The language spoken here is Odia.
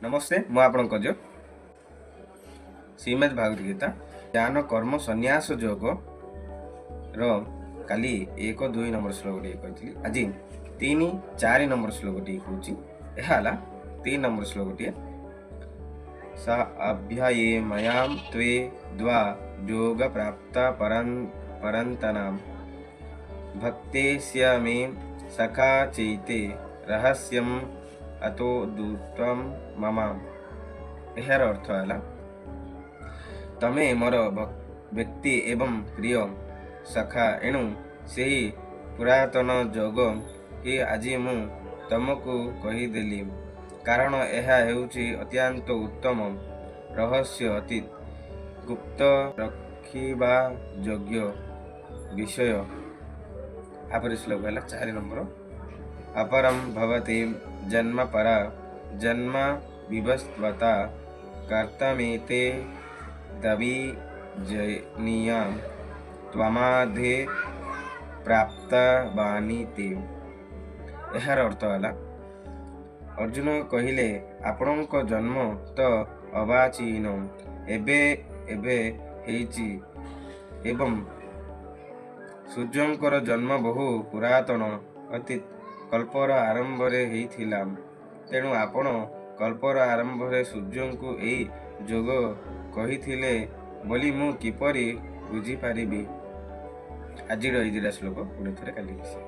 ନମସ୍ତେ, ମୁଁ ଆପଣଙ୍କ ଝିଅ। ଶ୍ରୀମଦ୍ ଭାଗବତ ଗୀତା ଜ୍ଞାନ କର୍ମ ସନ୍ନ୍ୟାସ ଯୋଗର କାଲି 1, 2 ନମ୍ବର ଶ୍ଲୋକଟିଏ କହିଥିଲି। ଆଜି 3, 4 ନମ୍ବର ଶ୍ଲୋକଟିଏ କହୁଛି। ଏହା ହେଲା 3 ନମ୍ବର ଶ୍ଲୋକଟିଏ। ସ ଅଭ୍ୟୟେ ମୟାಂ ତ୍ୱେ ଦ୍ୱା ଯୋଗ ପ୍ରାପ୍ତ ପରନ୍ତନାମ ଭକ୍ତେସ୍ୟ ମେ ସଖା ଚୈତେ ରହସ୍ୟମ୍ ଅତୋ ଦୂତ୍ୱം ମମ। ଏହାର ଅର୍ଥ ହେଲା, ତମେ ମୋର ବ୍ୟକ୍ତି ଏବଂ ପ୍ରିୟ ସଖା, ଏଣୁ ସେହି ପୁରାତନ ଯୋଗ ହିଁ ଆଜି ମୁଁ ତମକୁ କହିଦେଲି, କାରଣ ଏହା ହେଉଛି ଅତ୍ୟନ୍ତ ଉତ୍ତମ ରହସ୍ୟ, ଅତି ଗୁପ୍ତ ରଖିବା ଯୋଗ୍ୟ ବିଷୟ। ତାପରେ ଶ୍ଲୋକ ହେଲା 4 ନମ୍ବର। ଅପରಂ ଭବତି ଜନ୍ମ ପର ଜନ୍ମ ବିବସ୍ତ୍ୱତା କର୍ତ୍ତମେତେ ଦବିଜନୀୟାಂ ତ୍ୱମାଧେ ପ୍ରାପ୍ତବାନିତେ। ଏହାର ଅର୍ଥ ହେଲା, ଅର୍ଜୁନ କହିଲେ, ଆପଣଙ୍କ ଜନ୍ମ ତ ଅବାଚୀନ, ଏବେ ଏବେ ହେଇଛି ଏବଂ ସୂର୍ଯ୍ୟଙ୍କର ଜନ୍ମ ବହୁ ପୁରାତନ ଅତୀତ କଳ୍ପର ଆରମ୍ଭରେ ହେଇଥିଲା। ତେଣୁ ଆପଣ କଳ୍ପର ଆରମ୍ଭରେ ସୂର୍ଯ୍ୟଙ୍କୁ ଏଇ ଯୋଗ କହିଥିଲେ ବୋଲି ମୁଁ କିପରି ବୁଝିପାରିବି? ଆଜିର ଏଇ 2ଟା ଶ୍ଲୋକ ପୁଣି ଥରେ କାଲି ମିଶିବା।